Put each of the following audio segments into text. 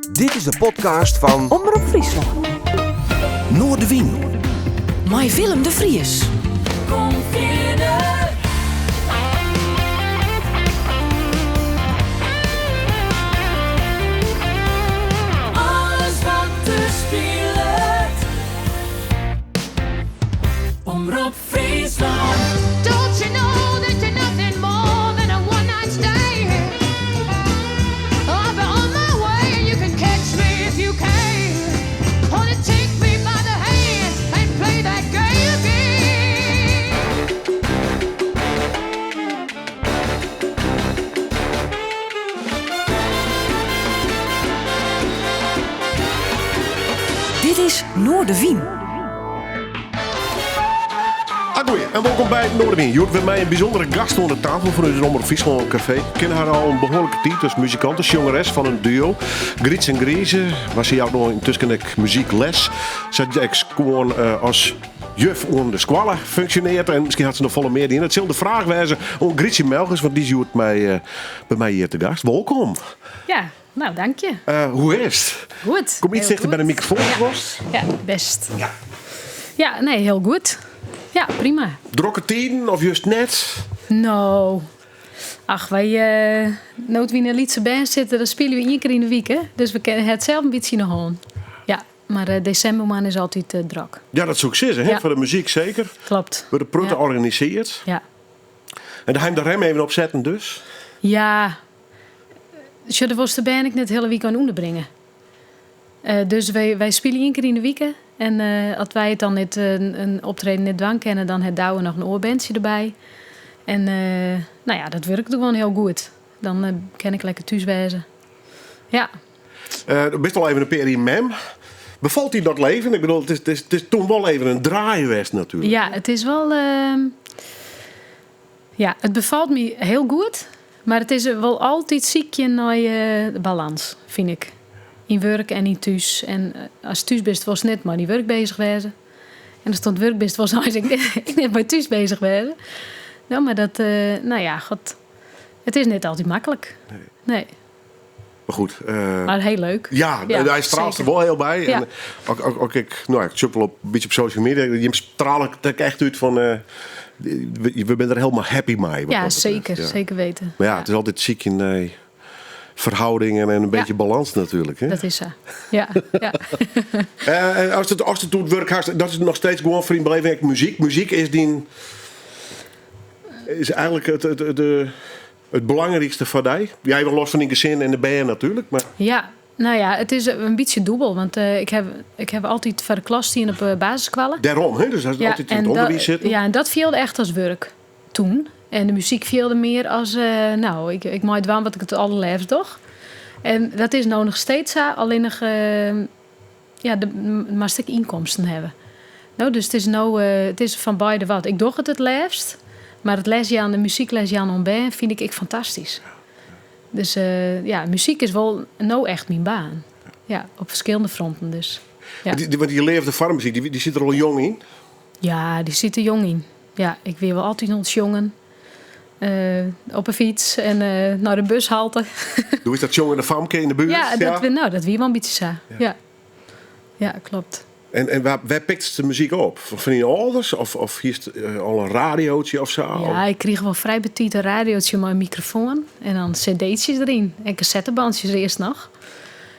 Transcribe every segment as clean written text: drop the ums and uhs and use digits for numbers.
Dit is de podcast fan Omrop Fryslân. Noardewyn. Mei Willem de Vries. Kom fierder. Alles wat der spilet. Omrop Fryslân. Don't you know that you're nothing more than a one night stand? I'll be on my way and you can catch me if you can. Wanna take me by the hand and play that game again? Dit is Noardewyn. Agoeie en wolkom by Noardewyn. Hjoed wer mei in bysûndere gast oan de tafel fan ús Omrop Fryslân Kafee. Ik ken har al in behoarlike tiid as muzikante, sjongeres fan in duo. Gryts en Grize, mar se jout no yntusken ek muzykles. Se hat ek skoan eh, as juf oan de skoalle funksjonearre en miskien hat se noch folle mear dien. It sil de fraach wêze oan Grytsje Melchers, want dy is hjoed mei, eh, by my hjir te gast. Wolkom. Ja, nou dank je. Eh, hoe is it? Goed. Kom iets Heel tichter by de goed. mikrofoon, Rost. Ja, best. Ja. Ja, nee, hiel goed. Ja, prima. Drokke tiden of just net? No. Ach, wy, uh, no't wy yn in lytse band sitte, dan spylje we ien kear yn de wike. Dus we kinne it sels in bytsje yn de hân. Ja, mar uh, desimbermaand is altyd uh, drok. Ja, dat soe ik sizze, hè? Ja. Foar de muzyk seker. Kloppet. Wurde protte Ja. organisearre. Ja. En de heim de rem even opsetten dus? Ja. Sjoch, dêr wolst de bern ek net de hiele wike oan ûnderbringe. Eh, dus wy, wy spylje ien kear yn de wike. En eh, as wy it dan net, eh, in optreden net dwaan kinne, dan hat Douwe noch in oar bandsje derby. En eh, nou ja, dat wurket gewoan hiel goed. Dan eh, kin ik lekker thús wêze. Ja. Eh, do bist al even in pear jier mem. Befalt dy dat leven? Ik bedoel, it is, it is, it is toen wol even in draai west natuerlik. Ja, it is wol. Ehm, ja, it befalt my hiel goed. Mar it is wol altyd sykjen nei eh, de balâns, fyn ik. Yn wurk en yn thús. En eh, ast thús bist, wolst net mei dyn wurk beuzich wêze. En ast oan it wurk bist, wolst eins ek net, ek net mei thús beuzich wêze. No, mar dat, eh, nou ja, god, it is net altyd maklik. Nee. Mar goed. eh, Mar hiel leuk. Ja, Ja, hy straalt der seker. wol hiel by. Ja. En ek, ek, ek, ik, no, ik sjoch wol op, in bytsje op social media. Jim strale it echt út fan. eh, we, we binne der hielendal happy mei. wat Ja, dat betreft. seker. Ja. Seker weten. Mar ja, it is altyd sykjen nei ferhâldingen en in bytsje balâns natuerlik. Hè? Dat is sa. Ja, ja. Eh, en ast it, ast it oer it wurk hast, dat is noch steeds gewoan foar dyn beleving ek muzyk. Muzyk is dyn. Is eigentlik it, it, it, de, it belangrykste foar dy. Jij wol los fan dyn gesin en de bern natuerlik, mar Ja, nou ja, it is in bytsje dûbel. Want eh, ik ha, ik ha altyd foar de klas stien op de basisskoalle. dêrom, hè? Dus hast Ja, altyd yn it en ûnderwiis dat, sitten. ja, en dat fielde echt as wurk toen. En de muzyk fielde mear as, eh, nou, ik, ik mei dwaan wat ik it alderleafst doch. En dat is no noch steeds sa, allinnich eh, ja, de, moatst ek ynkomsten hawwe. No, dus it is no, eh, it is fan beide wat. Ik doch it it leafst, mar it lesjaan, de muzykles jaan oan bern fyn ik ek fantastysk. Dus eh, ja, muzyk is wol no echt myn baan. Ja, op ferskillende fronten dus. Ja. Want dy, want dy leafde foar muzyk, dy, dy sit der al jong yn. Ja, dy sit der jong yn. Ja, ik wie wol altyd oan it sjongen. Eh, op 'e fyts en eh, nei de bushalte. Doe is dat sjongende famke yn de buert. Ja, dat, wie- no, dat wie wol in bytsje sa. Ja. Ja, kloppet. En, en wêr, wêr piktst de muzyk op? Fan dyn âlders? Of, of hiest eh, al in radiootje of sa? Ja, ik krige wol frij betiid in radiootje mei in mikrofoan. En dan cd'tsjes deryn. En kassettebantsjes earst noch.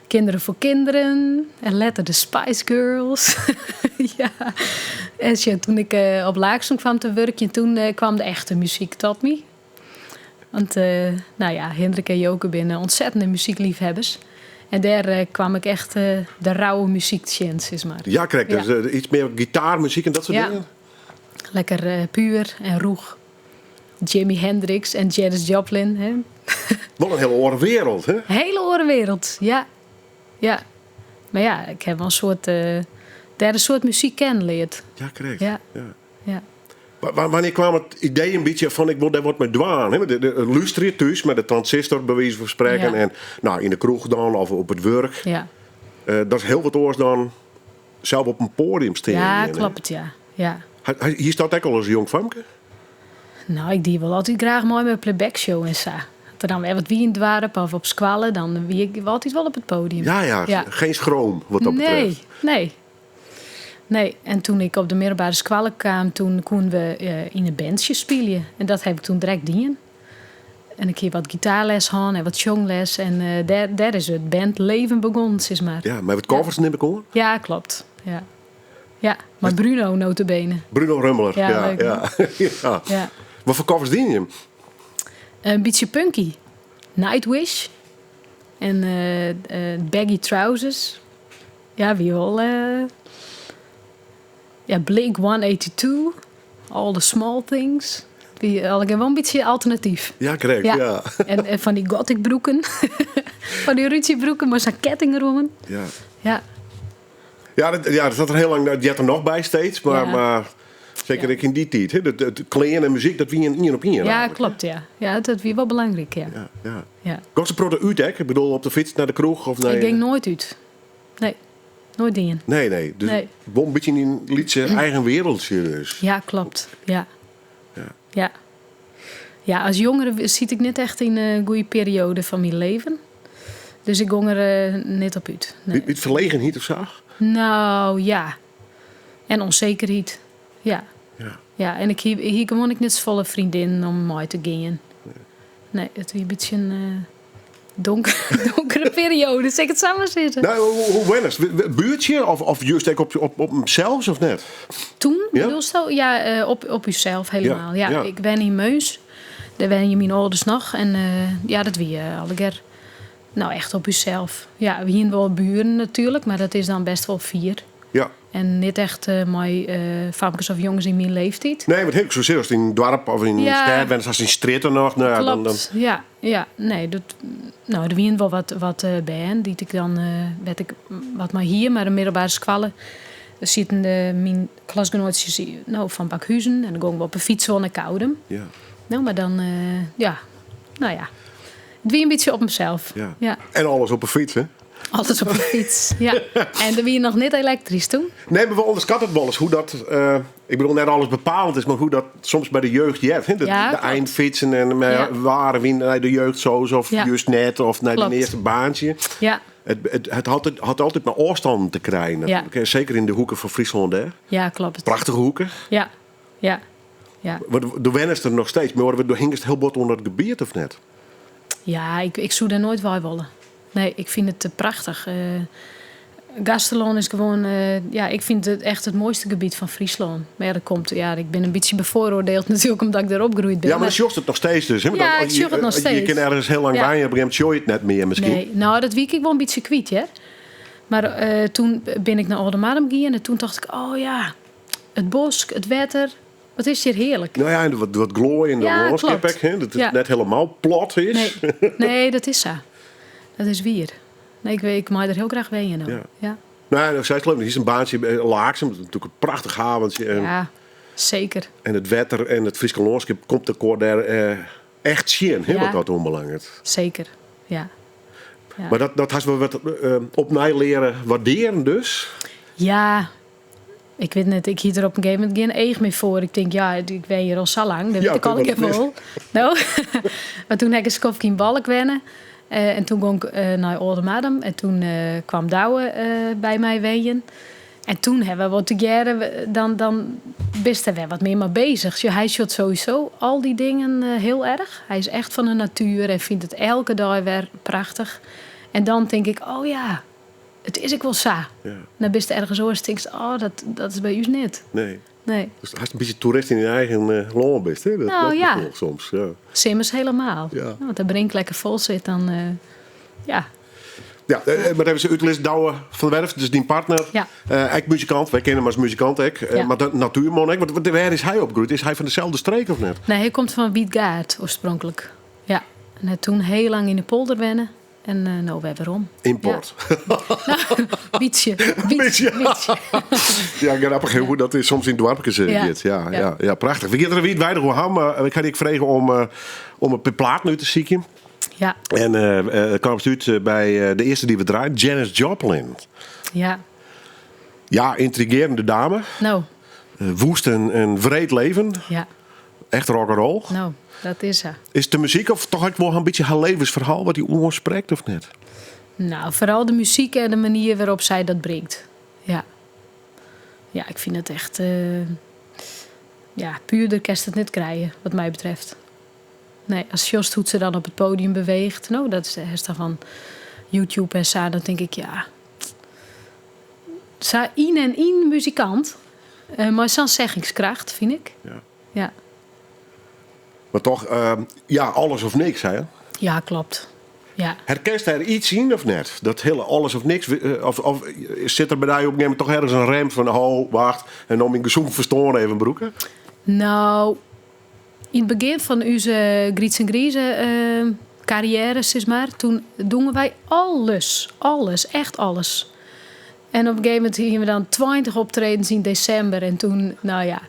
Kinderen voor Kinderen. En letter de Spice Girls. ja. En sja, toen ik eh, op Laaksum kwam te wurkjen, toen eh, kwam de echte muzyk tot my. Want eh, nou ja, Hindrik en Joke binne ûntsettende muzykleafhawwers. En dêr eh, kwam ik echt eh, de rauwe muzyk tsjin, sis mar. Ja, krekt. Ja. Dus, eh, iets mear gitaarmuzyk en dat soart Ja. dingen? Lekker eh, puer en rûch. Jimi Hendrix en Janis Joplin. Hè? Wol in hiele oare wereld, hè? Hiele oare wereld, ja. Ja. Mar ja, ik ha wol in soart, eh, dêr in soart muzyk kennen leard. Ja, krekt. Ja. Ja. Ja. Wa- Wannear kwam it idee in bytsje fan ik wol dêr wat mei dwaan? Hè? Want De, lústerje thús mei de transistor, by wize fan sprekken. Ja. En no, yn de kroech dan of op it wurk. Ja, Eh, dat is hiel wat oars dan sels op in poadium stean. ja hè? kloppet, ja. ja. Hiest dat ek al as jong famke? No, ik die wol altyd graach mei mei playbackshow en sa. der dan wer wat wie yn it doarp of op skoalle, dan wie ik altyd wol op it podium. Ja, ja, Geen schroom wat dat Nee, betreft. nee. Nee, en toen ik op de middelbare skoalle kaam, toen koenen we yn in bandsje spylje. En dat heb ik toen direkt dien. En ik hie wat gitaarles hân en wat sjongles. En dêr, dêr is it bandleven begûn, sis mar. Ja, mar wat covers nim ik oan? Ja, klopt. Ja, ja mei Bruno nota bene. Bruno Rummeler, Ja, ja. leuk, ja. ja. Ja. Wat foar covers diene jim? In bytsje punky. Nightwish. En baggy trousers. Ja, wie wol. Ja, Blink 182. All the small things. Wie allegear wol in bytsje alternatyf. Ja, krekt, ja. En fan dy gothic broeken. Fan dy rútsjebroeken mei sa'n ketting deroan. Ja. Ja. Ja, dat, ja, dat hat der hiel lang, dat heart der noch by steeds, mar, Ja. mar seker Ja. ek yn dy tiid. Hè? Dat, it klean en muzyk, dat wie in ien op ien. Ja, eigentlik. klopt, ja. Ja, dat wie wol belangryk, ja. Ja, ja. Ja. Gonst in protte út ek? Ik bedoel, op de fyts nei de kroech of nei... Ik gyng noait út. Nee, noait dien. Nee, nee. Dus Nee. wol in bytsje yn dyn lytse eigen wereldje dus. Ja, klopt. Ja. Ja. Ja. Ja, as jongere siet ik net echt yn in goede perioade fan myn leven. Dus ik gong der net op út. Nee. Út ferlegenheid of sa? Nou ja. En onzekerheid. Ja. Ja. Ja, en ik hie, hie gewoan ek net safolle freondinnen om mei te gean. Nee, it wie in bytsje in donker, donkere perioade, sil ik it sa mar sizze. Nou, hoe wennest? Buertsje of juist ek op himsels of net? Toen, Ja? bedoelsto? Ja, op uzelf helemaal. Ja, Ja, ja. ik wen yn Meuns. Dêr wenje myn âlders noch. En ja, dat wie allegear nou, echt op uzelf. Ja, we hienen wol buren natuerlik, mar dat is dan best wol fier. Ja. En net echt mei famkes of jonges yn myn leeftiid. Nee, want hiel soms ast yn in doarp of yn in stêd wennest, ast yn strjitte noch. Nou, ja, dan, dan... Klopt, ja, ja. Nee, dat, nou, der wienen wol wat bern dy't ik dan, wêr't ik wat mei hie, mar de middelbere skoalle sieten myn klasgenoatsjes no, fan Bakhuzen en dan gongen we op 'e fyts wol nei Koudum. No, mar dan, ja, nou ja. It wie in bytsje op himsels. Ja. En alles op 'e fyts, hè? Alles op 'e fyts, ja. En der wie noch net elektrysk toen. Nee, mar we ûnderskatte it wolris hoe dat, ik bedoel, net alles bepalend is, mar hoe dat soms by de jeugd heart. Hè? Ja, De klopt. einfytsen en mei waar wie nei de jeugdsoos of juist net of nei de earste baantsje. It hat altyd mei ôfstannen te krijen natuerlik. En seker yn de hoeken fan Fryslân dêr. Ja, klopt. Prachtige hoeken. Ja, ja, ja. Want do wennest der noch steeds, mar do hingest hiel bot oan dat gebiet of net? Ja, ik soe dêr noait wei wolle. Nee, ik fyn it prachtich. Gaasterlân is gewoan, ja, ik fyn it echt it moaiste gebiet fan Fryslân. Mar ja, dat komt, ja, ik bin in bytsje befoaroardield natuerlik omdat ik dêr opgroeid bin. Ja, mar dan sjochst it noch steeds dus. Hè? Want Ja, dan, ik sjoch it noch je steeds. kin ergens hiel lang wenje, op in gegeven momint sjoch je it net mear miskien. Nee, nou, dat wie ik wol in bytsje kwyt, hear. Mar toen bin ik nei Aldemardum gien en toen tocht ik, oh ja, it bosk, it wetter, wat is hjir hearlik. Nou ja, en wat gloai yn de Ja, lânskip klopt. ek, hè? Dat it net hielendal plat is. Nee. Nee, dat is sa. Dat is wier. Nee, ik mei der hiel graach wenje no. Ja. Ja. Nou ja, no seist leuk, hjir is in baantsje by Laaksum, dat is natuerlik in prachtich haventsje. En, Ja, seker. en it wetter en it Fryske lânskip komt elkoar dêr echt tsjin, hè, wat dat oanbelanget. Seker, ja. Ja. Mar dat hast wol wat opnij leare waardearen dus? Ja, ik wit net. Ik hie der op in gegeven momint gjin each mear foar. Ik tink, ja, ik wen hjir al sa lang, dat Ja, wit ik allegear dat is- wol. No. Mar toen ha ik in skoftke yn Balk wenne. En toen gong ik nei Aldemardum en toen kwam Douwe by my wenjen. En toen ha we wat tegearre, dan bist der wer wat mear mei bezich. Sjoch, hy sjocht sowieso al dy dingen hiel erch. Hy is echt fan de natuer en fynt it elke dei wer prachtich. En dan tink ik, oh ja, it is ek wol sa. Dan bist ergens oars, tinkst, oh, dat is by ús net. Nee. Nee. Dus hast in bytsje toerist yn dyn eigen lân bist, hè? Dat, Nou, dat ja. gefoel soms, ja. Simmers helemaal. Nou, want de brink lekker fol sit, dan ja. Ja, mar even se útlis, Douwe van der Werf, dus dyn partner. Ja. Ek muzikant, wy kenne him as muzikant ek. Mar de natuerman ek. Want wêr is hy opgroeid? Is hy fan deselde streek of net? Nee, hy komt fan Wytgaard oarspronklik. Ja. En hy hat toen hiel lang yn de polder wenne. En no wer werom. Import. Ja. Nou, bytsje, bytsje, Bytsje. bytsje. Ja, grappich hoe dat is soms yn doarpkes giet. Ja, ja. ja, prachtich. We gean der wiidweidich oer ha, mar ik ha dy ek frege om in pear platen út te sykjen. Ja. En kaamst út by de earste dy't we draaien, Janis Joplin. Ja. Ja, yntrigearjende dame. No. Woest en wreed leven. Ja. Echt rock'n'roll. No, dat is sa. Is it de muzyk of toch ek wol in bytsje har levensferhaal wat dy oansprekt of net? Nou, foaral de muzyk en de manier wêrop't sy dat bringt. Ja. Ja, ik fyn it echt. Uh, ja, puerder kinst it net krije, wat my betreft. Nee, ast sjochst hoe't se dan op it podium beweecht, no, dat is dan fan YouTube en sa, dan tink ik, ja. Sa yn en yn muzikant, uh, mei sa'n seggingskracht, fyn ik. Ja. Ja. Mar toch, uh, ja, alles of niks, hè? Ja, kloppet. Ja. Herkenst dêr yts yn of net? Dat hiele alles of niks, eh, of sit der by dy op in gegeven momint toch ergens in rem fan, oh, wacht, en dan myn gesûn ferstân even brûke? No, yn it begjin fan ús Gryts en Grize uh, karriêre, sis mar, toen dienen wy alles, alles, echt alles. En op in gegeven momint hiene we dan 20 optredens yn desimber en toen, no ja,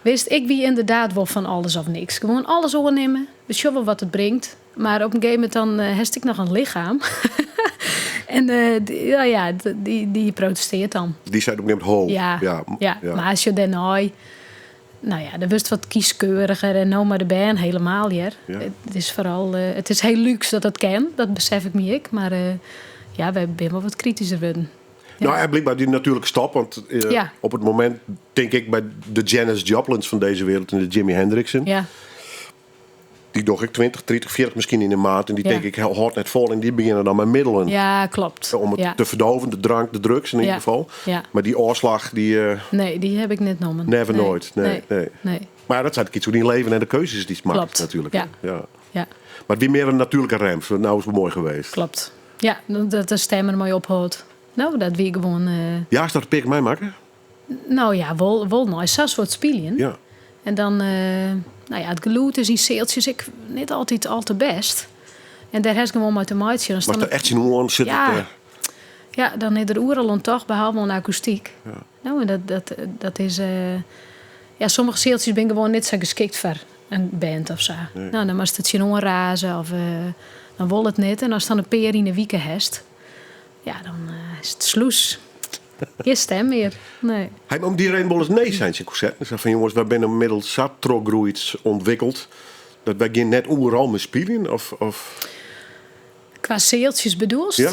witst, ik wie ynderdaad wol fan alles of niks. Gewoan alles oannimme, we sjogge wol wat it bringt. Mar op in gegeven momint dan uh, hast ek noch in lichem. en uh, dy, ja, ja, dy, dy protestearret dan. Dy sei op in gegeven momint, ho. Ja, ja, ja. ja. Mar as je dêrnei, no ja, dan wurdst wat kieskeuriger en no mei de bern helemaal hear. Ja. It is foaral, uh, it is hiel lúks dat dat kin, dat besef ik my ek. Mar uh, ja, wy binne wol wat kritysker wurden. Ja. No, en blykber dy natuerlike stop, want uh, Ja. op it momint tink ik by de Janis Joplins fan dizze wereld en de Jimi Hendrixen, Ja, dy doch ik 20, 30, 40 miskien yn de maand en dy Ja. tink ik hâldt net fol en dy begjinne dan mei middelen. ja kloppet. Om it ja. te ferdoven, de drank, de drugs yn Ja. ieder gefal. Ja. Mar dy ôfslach, dy... Uh, Nee, dy haw ik net nommen. Never nee. nooit. Nee, nee. nee. Mar dat seit ek yts oer dyn leven en de keuzes dy'tst makkest Kloppet. natuerlik. Ja. Ja. Ja, Mar it wie mear in natuerlike rem. No is it moai west. kloppet. Ja, dat de stim dermei ophâldt. No, dat wie gewoan... Uh, Ja, is dat in pear kear meimakke? no ja, wol, wol nei sa'n soart spyljen. Ja. En dan, uh, no ja, it gelûd is yn sealtsjes ek net altyd al te bêst. En dêr hast gewoan mei te meitsjen. Dan Mar staan der echt tsjinoan sit Ja. it... Ja, dan is der oeral oan toch, behalve oan akoestyk. Ja. No, en dat is... Uh, ja, sommige sealtsjes binne gewoan net sa geskikt foar in band of sa. Nee. No, dan moatst it tsjinoan raze of uh, dan wol it net. En ast dan in pear yn 'e wike hast, ja, dan uh, is it slûs. Gjin stim mear. Nee. Hy om dy reden wolris nee sein tsjin konserten. Sei fan jonges, wy binne ynmiddels sa trochgroeid, ûntwikkeld, dat wy gean net oeral mear spyljen. Of... Kwa sealtsjes bedoelst? Ja.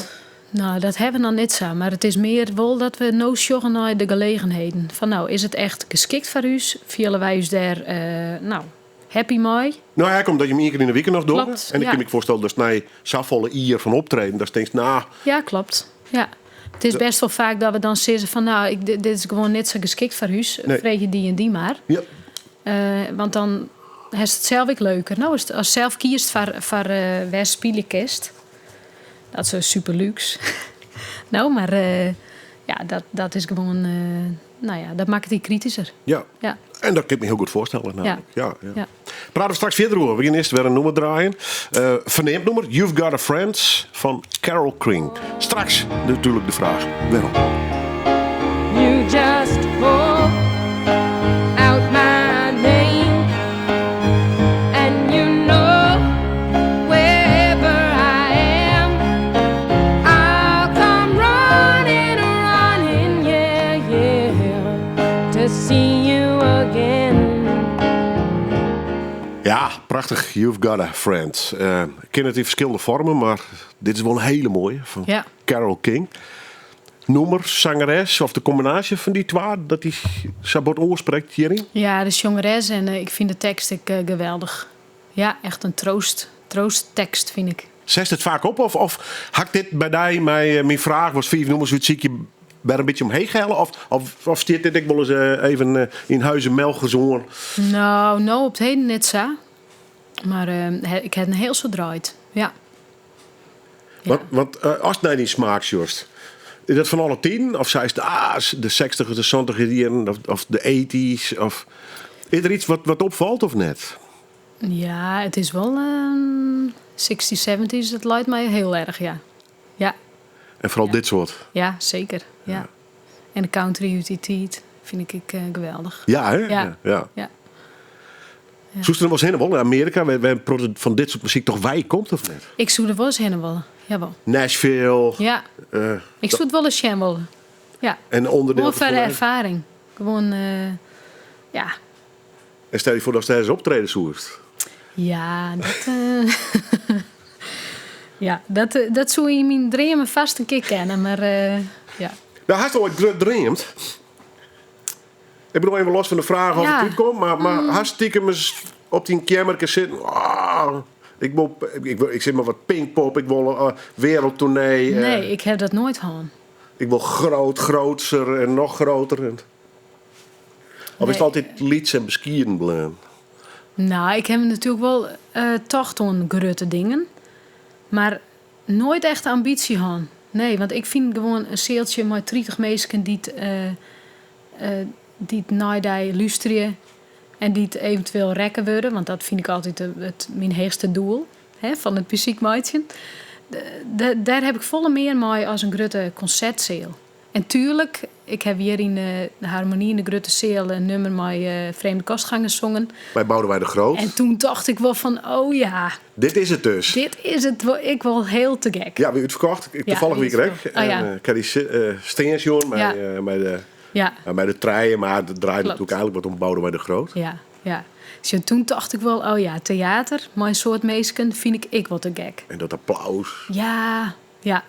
No, dat hawwe we noch net sa. Mar it is mear wol dat we no sjogge nei de gelegenheden. Fan no, is it echt geskikt foar ús? Fiele wy ús dêr uh, no, happy mei? No ja, omdat je him ien kear yn de wike noch dogge. Kloppet, En ik ja. kin my foarstelle dat nei safolle jier fan optreden, dat tinkst, no, Ja, kloppet. Ja. It is bêst wol faak dat we dan sizze fan no, ik, dit is gewoan net sa geskikt foar ús. Nee. Freegje dy en dy mar. ja, Uh, want dan hast it sels ek leuker. No, ast sels kiest foar uh, wêr spylje kinst. Dat is super lúks. no, mar uh, ja, dat is gewoan... Uh, no ja, dat makket dy kritysker. ja. Ja. En dat kin ik my hiel goed foarstelle. Nammentlik. Ja. Ja, Ja. Prate we straks fierder oer. We gean earst wer in nûmer draaien. Uh, ferneamd nûmer, You've Got a Friend fan Carole King. Straks natuerlik de fraach wêrom. You just call out my name, and you know wherever I am, I'll come running, running, yeah, yeah, to see you again. Ja, prachtich. You've Got a Friend. Ik ken it yn ferskillende foarmen, mar dit is wol in hiele moaie fan Ja. Carole King. Nûmer, sangeres of de kombinaasje fan dy twa, dat dy sa bot oansprekt hjiryn? Ja, de sjongeres en ik fyn de tekst ek geweldich. Ja, echt in troost, troasttekst fyn ik. Setst it faak op of ha ik dit by dy mei myn fraach was fiif nûmers útsykje wer in bytsje omheech helle? Of stiet dit ek wolris even yn Huize Melcherzoon? No, no op it heden net sa. Mar ik ha in hiel soad draaid. Ja. Ja. Want ast nei dyn smaak sjochst, is dat fan alle tiden? Of seist, ah, de 60 de 70 jierren of de 80s? Of, is der yts wat opfalt of net? Ja, it is wol 60s, 70s, dat leit my hiel erch, ja. Ja. En foaral Ja. dit soart? Ja, seker. Ja. En de country út dy tiid fyn ik ek geweldich. Ja, hè? Ja. Ja, ja. Ja. Soest der wolris hinne wolle? Amearika, wêr in protte fan dit soart muzyk toch wei komt, of net? Ik soe der wolris hinne wolle, jawol. Nashville. Ja. Ik soe it wolris sjen wolle. Ja. En ûnderdiel Gewoan foar de fan erfaring. Gewoan, ja. En stel je foar datst dêr ris optrede soest. Ja, dat, eh, ja, dat, eh, dat soe yn myn dreamen fêst in kear kinne, mar eh, ja. Nou, hast oait grut dreamd? Ik bedoel, even los fan de fraach oft it útkomt, mar, mar hast stiekem ris op dyn keammerke sitten? Ah, ik, wol, ik, ik sis mar wat Pinkpop, ik wol in wereldtournee. Nee, ik ha dat noait hân. Ik wol groot, grootser en noch groter. En... Of is it altyd lyts en beskieden bleaun? Nou, ik ha natuerlik wol tocht oan grutte dingen. Mar noait echt ambysje hân. Nee, want ik fyn gewoan in sealtsje mei 30 minsken dy't, dy't nei dy lústerje en dy't eventueel rekke wurde, want dat fyn ik altyd it, myn heechste doel hè, fan it muzyk meitsjen. Dêr ha ik folle mear mei as in grutte konsertseal. En tuerlik, ik ha hjir yn de Harmonie yn de grutte seal in nummer mei Vreemde Kostgangers songen. By Boudewijn de Groot. En toen tocht ik wol fan, oh ja. Dit is it dus. Dit is it ek wol hiel te gek. Ja, wie útferkocht. Tafallich wie ik der ek. Oh, ja. En, ik ha dy stean sjoen mei, de, mei de trije, mar it draait natuerlik eigenlik wat om Boudewijn de Groot. Ja, ja. Sjoch, toen tocht ik wol, oh ja, teater mei in soad minsken fyn ik ek wol te gek. En dat applaus. Ja, ja.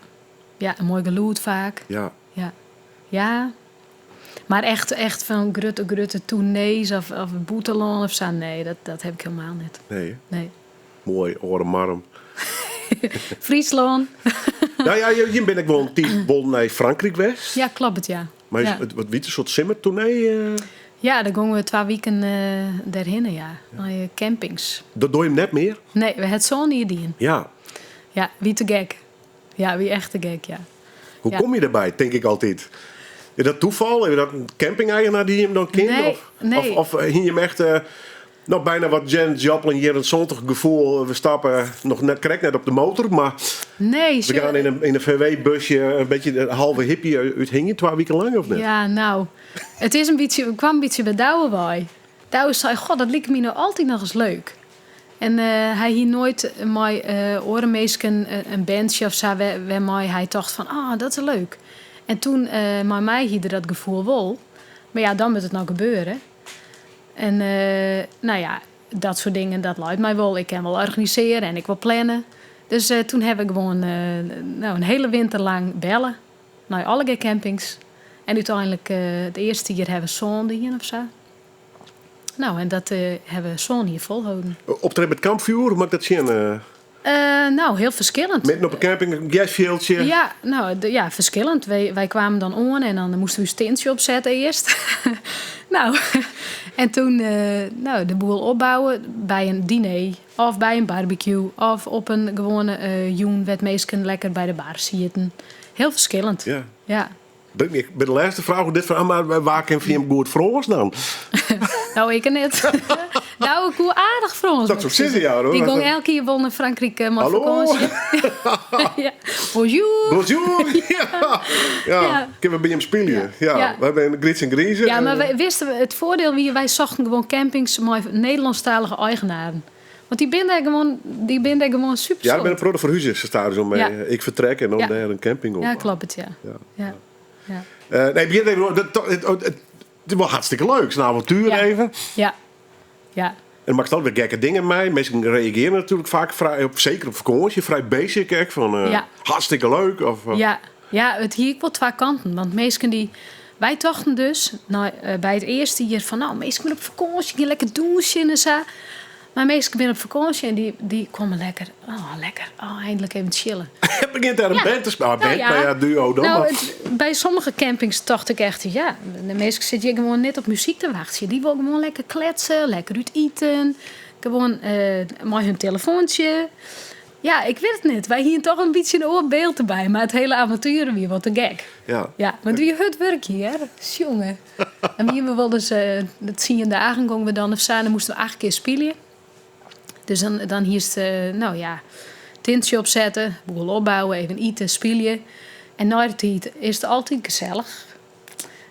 Ja, in moai gelûd faak. Ja. Ja. Ja. Mar echt, echt fan grutte, grutte toernees of, of bûtenlân of sa, nee, dat, dat ha ik hielendal net. Nee. Nee. Moai, oare marm. Fryslân. Nou ja, jim binne ek wol in tiid wol nei Frankryk west. Ja, kloppet, ja. Mar is Ja. it, wat wie it, in soart simmertoernee? Ja, dêr gongen we 2 wiken dêrhinne, ja. Nei campings. Dat doar jim net mear? Nee, we ha it sân jier dien. Ja. Ja, wie te gek. Ja, wie echt te gek, ja. Hoe Ja. komme je dêrby, tink ik altyd. Is dat tafal? Is dat in campingeigenaar dy't jim dan ken? Nee, of, nee. Of, of hie jim echt no, byna wat Janis Joplin jierren 70 gefoel, we stappe noch net, krekt net op de motor, mar Nee, we gean yn in VW-busje in bytsje in halve hippie úthingje 2 wiken lang, of net? Ja, nou, it is in bytsje, it kaam in bytsje by Douwe wei. Douwe sei, god, dat liket my no altyd noch ris leuk. En hy hie noait mei oare minsken in bandsje of sa wêrmei hy tocht fan, ah, dat is leuk. En toen mei my hie er dat gefoel wol. Mar ja, dan moat it no gebeure. En no ja, dat soart dingen, dat leit my wol. Ik kin wol organisearje en ik wol planne. Dus toen ha we gewoan no, in hiele winter lang belle nei allegear campings. En úteinlik it earste jier ha we sân dien of sa. Nou, en dat ha we sân jier folholden. Optrede by it kampfjoer, hoe moat ik dat sjen? Nou, hiel ferskillend. Midden op 'e camping, in gersfjildsje? Ja, nou, ja, ferskillend. Wy kwamen dan oan en dan moasten we ús tintsje opsette earst. Nou, en toen nou, de boel opbouwe by in diner of by in barbecue of op in gewoane jûn wêr't minsken lekker by de bar sieten. Hiel ferskillend. Ja. Ja. Ik by de lêste fraach oer dit ferhaal, mar wa kin fan jim goed Frânsk dan? Nou, ik net. Nou, ik koe aardich Frânsk. Dat soe ik sizze, ja. Hoor. Dy gong elk jier wol nei Frankryk mei Hallo. fakânsje. Ja. Bonjour. Bonjour. Ja. Ja. Ja. Kinne we by jim spylje? Ja. Ja. Wy binne Gryts en Grize. Ja, mar wy wisten, it foardiel wie, wy sochten gewoan campings mei Nederlânsktalige eigenaren. Want dy binne dêr gewoan, dy binne dêr gewoan super Ja, der binne in protte ferhuzers stadichoan mei Ja. ik fertrek en dan Ja. dêr in camping op. Ja, kloppet, ja. Ja. Ja. Ja. Nee, begjin even, dat, dat, het, het, het is wol hartstikke leuk, sa'n avontuer Ja. even. Ja. Ja. En dan makkest altyd wer gekke dingen mei. Minsken reagearje natuerlik faak frij, op, seker op fakânsje, frij basic ek. Fan, Ja. hartstikke leuk. Of, Ja. Ja, it hie ek wol twa kanten. Want minsken dy't. Wy tochten dus nei, by it earste jier fan, nou, minsken binne op fakânsje, gean lekker dûnsjen en sa. Mar minsken binne op fakânsje en dy, dy komme lekker, oh, lekker, oh, eindelijk even chillen. Het begjint dêr in Ja. band te spyljen. Nou band, ja. mar ja, duo dan. Nou, maar- by sommige campings tocht ik echt, ja, de minsken sitte hjir gewoan net op muzyk te wachtsjen. Dy wolle gewoan lekker kletsen, lekker út iten. Gewoan mei hun telefoantsje. Ja, ik wit it net. Wy hiene toch in bytsje in oar byld derby. Mar it hiele avontuer wie wat te gek. Ja. Ja, want wie hurd wurkje, hear. Sjonge. En wiene we wolris, de 10 dagen gongen we dan of sa, dan moasten we 8 kear spylje. Dus dan, dan hiest, nou ja, tintsje opsette, boel opbouwe, even ite, spylje. En nei de tiid is it altyd gesellich.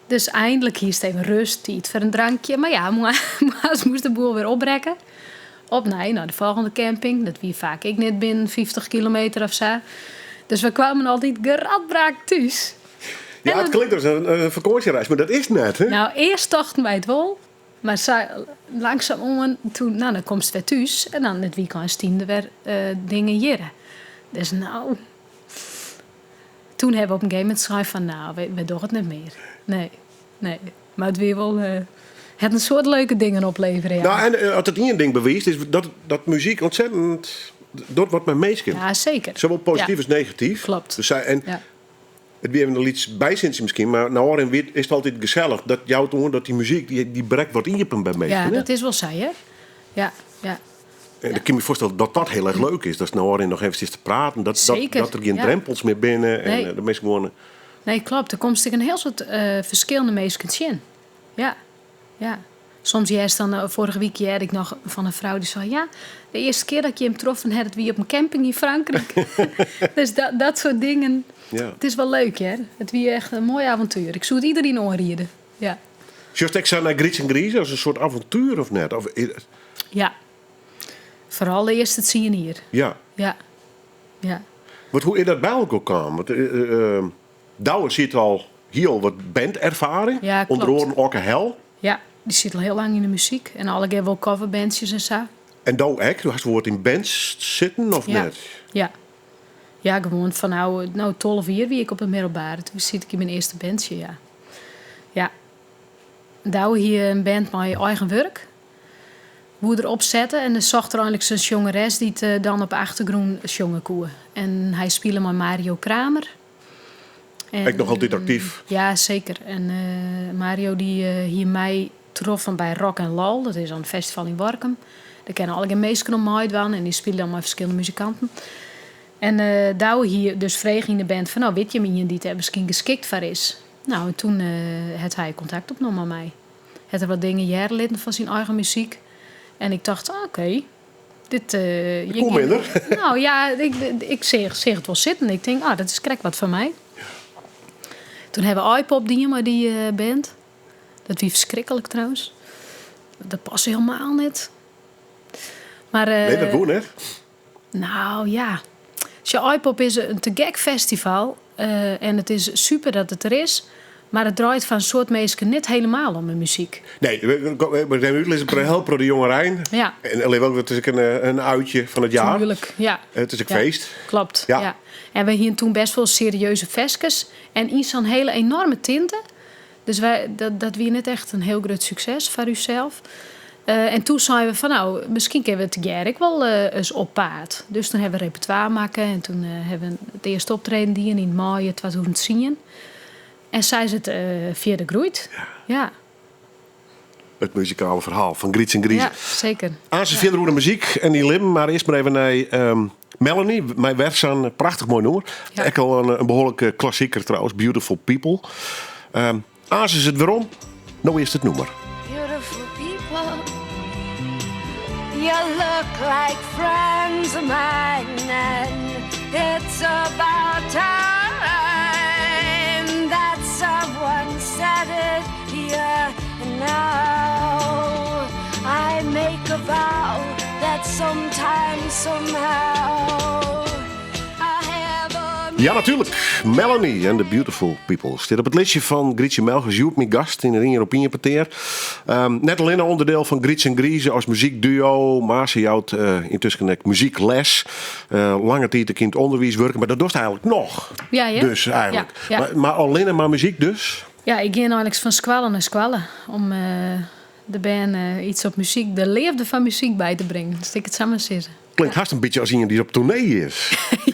Dus eindelijk hiest even rêst, tiid foar in drankje. Mar ja, moarns moast de boel wer opbrekke. Opnij nei de folgjende camping. Dat wie faak ek net binnen 50 kilometer of sa. Dus we kwamen altyd geradbraakt thús. Ja, En it klinkt as in fakânsjereis, mar dat is net, hè? Nou, earst tochten wy it wol. Mar sa langsumoan, toen, no, dan komst wer thús en dan it wykein stienen der wer dingen hjirre. Dus no, toen hawwe we op in gegeven momint sein fan no, wy dogge it net mear. Nee, nee. Mar it wie wol, hat in soad leuke dingen oplevere, ja. No, en as it ien ding bewiist is dat, dat muzyk ontzettend docht wat mei minsken. Ja, seker. Sawol posityf as negatyf. Kloppet. Dus sy, en Ja. it wie even in lyts bysintsje miskien, mar nei ôfrin wie, is it altyd gesellich. Dat jout oan dat dy muzyk, dy brekt wat iepen by minsken. Ja, hè? dat is wol sa, hear. Ja, ja. En ik kin my foarstelle dat dat hiel erch leuk is. Datst nei ôfrin noch eventsjes te praten. Dat, dat, Seker, dat der gjin ja. drempels mear binne. En Nee. de minsken gewoan. Nee, kloppet. Der komst ek in hiel soad ferskillende minsken tsjin. Ja, ja. Soms hearst dan, foarige wike hearde ik noch fan in frou dy sei, ja, de earste kear dat ik jim troffen ha, dat wie op in camping yn Frankryk. Dus dat, dat soart dingen. Ja. It is wol leuk, hear. It wie echt in moai avontuer. Ik soe it iderien oanriede. Ja. Sjochst ek sa nei Gryts en Grize as in soart avontuer of net? Of, Ja. Foaral de earste tsien jier. ja. Ja. Ja. Want hoe is dat by elkoar kaam? Want Douwe siet al hiel wat banderfaring. Ja, klopt. Onder oaren Okke Hel. Ja, dy sit al hiel lang yn de muzyk. En allegear wol coverbandsjes en sa. En do ek? Do hast wol wat yn bands sitten of Ja. net? Ja. Ja, gewoan fan no, no 12 jier wie ik op it middelbere. Toen siet ik yn myn earste bandsje, ja. Ja. Douwe hie in band mei eigen wurk. Woe er opsette en dan socht er einliks in sjongeres dy't dan op de achtergrûn sjonge koe. En hy spile mei Mario Kramer. En, Ek noch altyd aktyf? Ja, seker. En Mario dy hie my troffen by Rock en Lol. Dat is dan in festival yn Workum. Dêr kinne allegear minsken oan meidwaan en dy spylje dan mei ferskillende muzikanten. En Douwe hie dus frege yn de band fan, no, wit jim ien dy't dêr miskien geskikt foar is? No, en toen hat hy kontakt opnommen mei my. Hat er wat dingen hearre litten fan syn eigen muzyk. En ik tocht, ah, oké, dit, Dat je koe kin- minder. Nou ja, ik seach it wol sitten. Ik tink, ah, dat is krekt wat foar my. Toen hawwe we iPop dien mei dy band. Dat wie ferskriklik trouwens. Dat paste hielendal net. Mar, Nee, dat woe net. Nou ja. Sjoch, iPop is in te gek festival. En it is super dat it der is. Mar it draait foar in soad minsken net hielendal om de muzyk. Nee, we zijn útlizzen per help door de jongerein. Ja. En alleen ook, het is ook een uitje van het jaar. Tuurlijk, ja. Het is ook Ja. feest. Klopt, Ja. ja. En we hienen toen best wol serieuze ferskes. En yn sa'n hiele enoarme tinte. Dus dat wie net echt in hiel grut sukses foar ússels. En toen seinen we fan, no, miskien kinne we tegearre ek wol ris op paad. Dus toen hawwe we repertoire makke en toen hawwe we it earste optreden dien yn maaie 2010. En sa is it fierder groeid. Ja. Ja. It muzikale ferhaal fan Gryts en Grize. Ja, seker. Aanst fierder oer de muzyk en dyn libben, mar earst mar even nei Melanie, mei wer sa'n prachtich moai nûmer. Ja. Ek al in behoarlike klassiker trouwens, Beautiful People. Aanst is it werom, no earst it nûmer. Beautiful people, you look like friends of mine, and it's about time that someone said it here and now. I make a vow that sometime, somehow, I have a Ja, natuerlik. Melanie en The Beautiful People stiet op it listje fan Grytsje Melchers, hjoed myn gast yn it Ien op Ien petear. Net allinne ûnderdiel fan Gryts en Grize as muzykduo, mar se jout yntusken ek muzykles. Lange tiid ek yn it ûnderwiis wurke, mar dat dochst eigenlik noch. Ja, ja. Dus eigenlik. Ja, ja. Mar allinne mar muzyk dus? Ja, ik gean eigenlik fan skoalle nei skoalle om de bern iets op muzyk, de leafde foar muzyk by te bringen. Dus ik it sa mar sizze. Klinkt hast in bytsje as ien dy't op toernee is.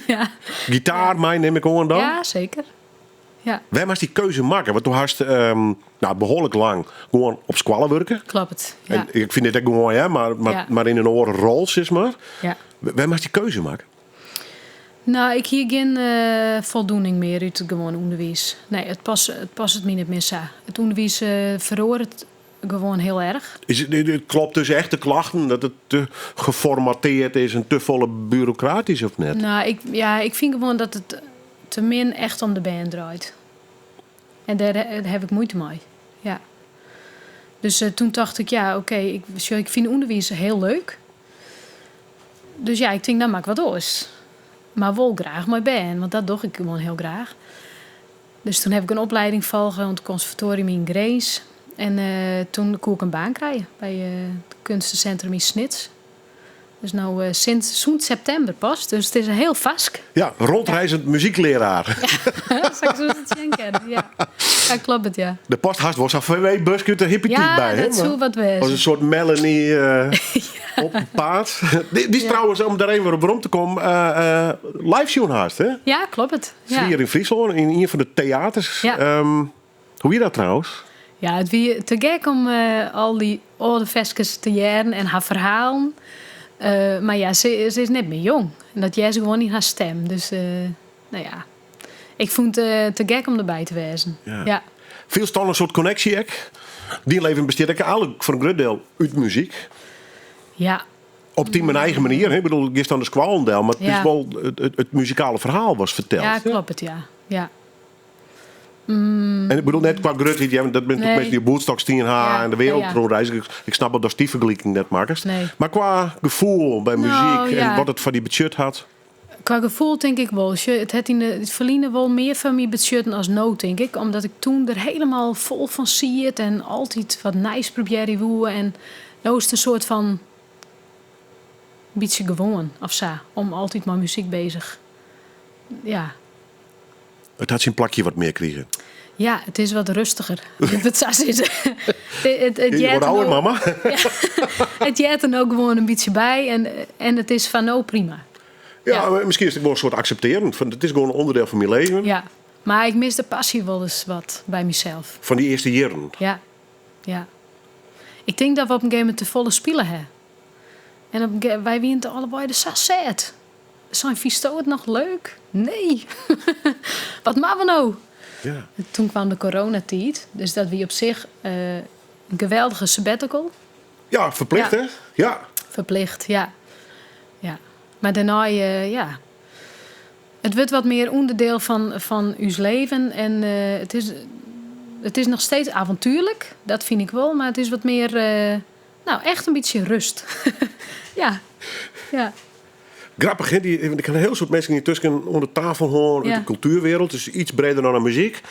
Ja. Gitaar mei nim ik oan dan? Ja, seker. Ja. Wêr moatst dy keuze makke? Want do hast behoarlik lang gewoan op skoalle wurke. Kloppet, ja. En ik fyn dit ek gewoan, hè, mar yn in oare rol, sis mar. Ja. Wêr moatst dy keuze makke? No, ik hie gjin foldoening mear út it gewoan ûnderwiis. Nee, it passet my net mear sa. It ûnderwiis feroaret gewoan hiel erch. Is it, it klopt dus echt de klachten dat it te geformateerd is en te folle bureaucratisch of net? No, ik, ja, ik fyn gewoan dat it te min echt om de bern draait. En dêr haw ik muoite mei. Ja. Dus toen tocht ik, ja, oké, sjoch, ik fyn ûnderwiis hiel leuk. Dus ja, ik tink, dan moat ik wat oars. Mar wol graach mei bern, want dat doch ik gewoan hiel graach. Dus toen haw ik in opleiding folge oan it konservatoarium yn Grins. En toen koe ik in baan krije by it Kunstencentrum yn Snits. Dus no sinds sûnt septimber pas, dus it is hiel farsk. Ja, rondreizend muzykleraar. Ja, sa soest it sjen kinne, ja. Ja, kloppet, ja. Der past hast wol sa'n VW-buske út de hippie-tiid Ja, by, hè? dat soe wat wêze. As in soart Melanie op 'en paad. Dy is trouwens, om dêr even op werom te kommen, live sjoen hast, hè? Ja, kloppet. Ja. Hjir yn Fryslân, yn ien fan de teaters. Ja. Hoe wie dat trouwens? Ja, it wie te gek om al dy âlde ferskes te hearren en har ferhalen. Mar ja, se is net mear jong. En dat hearst gewoan yn har stim. Dus no ja, ik fûn it te gek om derby te wêzen. Ja. Ja. Fielst dan in soart konneksje ek? Dyn leven bestiet ek eigenlik foar in grut diel út muzyk. Ja. Op dyn eigen manier. Hè? Ik bedoel, giest dan de skoallen del, mar it is Ja. wol it muzikale ferhaal watst fertelst. Ja, hè? kloppet, ja. Ja. En ik bedoel net kwa grutheid, ja, want dat binne Nee. minsken dy't op Woodstock stien ha Ja, en de wereld ja, ja. rondreizgje. Ik snap wol datst dy fergeliking net makkest. Nee. Mar kwa gefoel by Nou, muzyk en ja. wat it foar dy betsjut hat. Kwa gefoel tink ik wol. Sjoch, it hat yn it ferline wol mear foar my betsjutten as no, tink ik. Omdat ik toen der hielendal fol fan siet en altyd wat nijs probearje woe. En no is it in soart fan bytsje gewoan of sa, om altyd mei muzyk bezich. Ja. It hat syn plakje wat mear krigen. Ja, it is wat rêstiger, as ik it sa sizze. It Je heart wordt er ouder, no- mama. Ja, it heart der no gewoan in bytsje by en it is foar no prima. Ja, Ja. mar miskien is it gewoan in soart akseptearjen. Fan, it is gewoan in ûnderdiel fan myn leven. Ja, mar ik mis de passy wolris wat by mysels. Fan dy earste jierren. Ja, ja. Ik tink dat we op in gegeven momint te folle spile ha. En op in wy wienen it allebeide sa sêd. Sein, fynsto it noch leuk? Nee. Wat moatte we no? Ja. Toen kwam de coronatiid, dus dat wie op sich in geweldige sabbatical. Ja, ferplicht, Ja. hè? Ja. Ferplicht, ja. Ja. Mar dêrnei, ja. It wurdt wat mear ûnderdiel fan ús leven. En it is noch steeds avontuerlik, dat fyn ik wol. Mar it is wat mear, no, echt in bytsje rêst. Ja. Ja. Grappich, hè? Want ik ha in hiel soad minsken yntusken oan de tafel hân út Ja. de kultuerwereld, dus iets breder dan de muzyk.